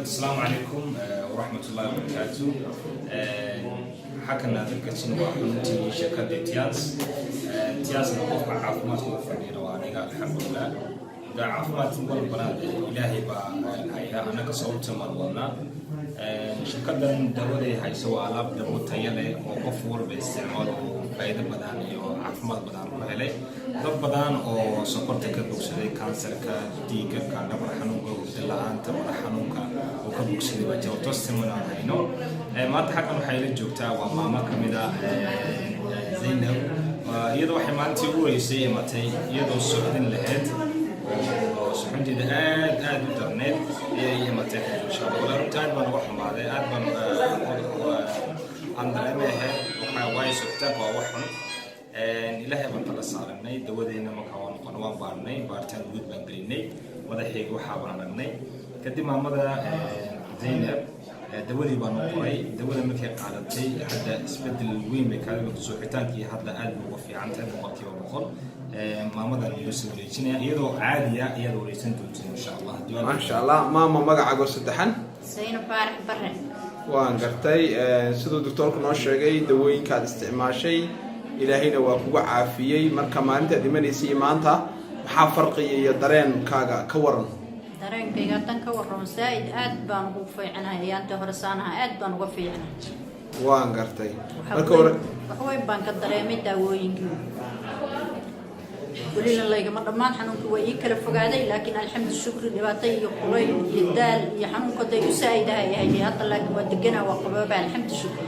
Asalaamu calaykum waraxmatullahi wabarakaatu. Xaggan aad arkaysin waa xaruntii shirkadda Tiens. Tiensna qofka caafimaadka u fadhiyana waa aniga, alxamdulilah. Da caafimaad walbana Ilaahay baa haya, annaga sababta maan wadnaa. Shirkaddan dawaday hayso waa alaab dawo tayo leh oo qof walba isticmaalo oo faa'iido badan iyo caafimaad badan ku helay. Dad badan oo sokorta ka bogsaday, kansarka, dhiigga, dhabar xanuunka, hurdo la-aanta, madax xanuunka oo ka bogsaday baa jiro, testimony aan hayno. Maanta xaggan waxay la joogtaa waa maamo ka mid ah, Zaynab. Iyadoo waxay maalintii ugu horeysay imatay iyadoo socdin lahayd oo suxunteeda aad aad u darneyd ayay imatay. Insha Allah, walaa, runtii aad baan uga xumaaday, aad baan aan dareemay ahayd. Waxaa waaye socitaanka waa wax xun. Ilaahay baan tala saaranay. Dawadeena markaa waan noqon, waan baarnay, baaritaan guud baan gelinay, madaxayga waxaa baan aragnay. Kadib maamada Zaynab dawadii baan u qoray. Dawada markay qaadatay, hadda isbedel weyn bay kaga suuxitaankii, hadda aad bay uga fiican tahay 100%. Maamadan inoo soo wareejinaya iyadoo caadiya ayaad wareysan doontiin, insha Allah. Maasha Allah. Maama, magacaago saddexan? Sayno Faarax Bare. Waan gartay. Siduu doctoorku noo sheegay, dawooyinkaad isticmaashay Ilaahayna waa kuga caafiyey. Marka maalintaad imanaysay iyo maanta maxaa farqiya iyo dareenkaaga ka waran? Dareenkayga haddan ka warramo, saa-id aad baan ugu fiicnahay. Ayaantii hore saanaha, aad baan uga fiicnahay. Waan gartay. Marka hore Wax weyn baan ka dareemay daawooyinkii. Welina laygama dhammaan, xanuunkii waa ii kala fogaaday, laakiin alxamdu shukri. Dhibaato iyo kulayl iyo daal iyo xanuunka day u saa-idahay ahayd hadda, laakiin waa deganaa, waa qabooba, alxamdu shukri.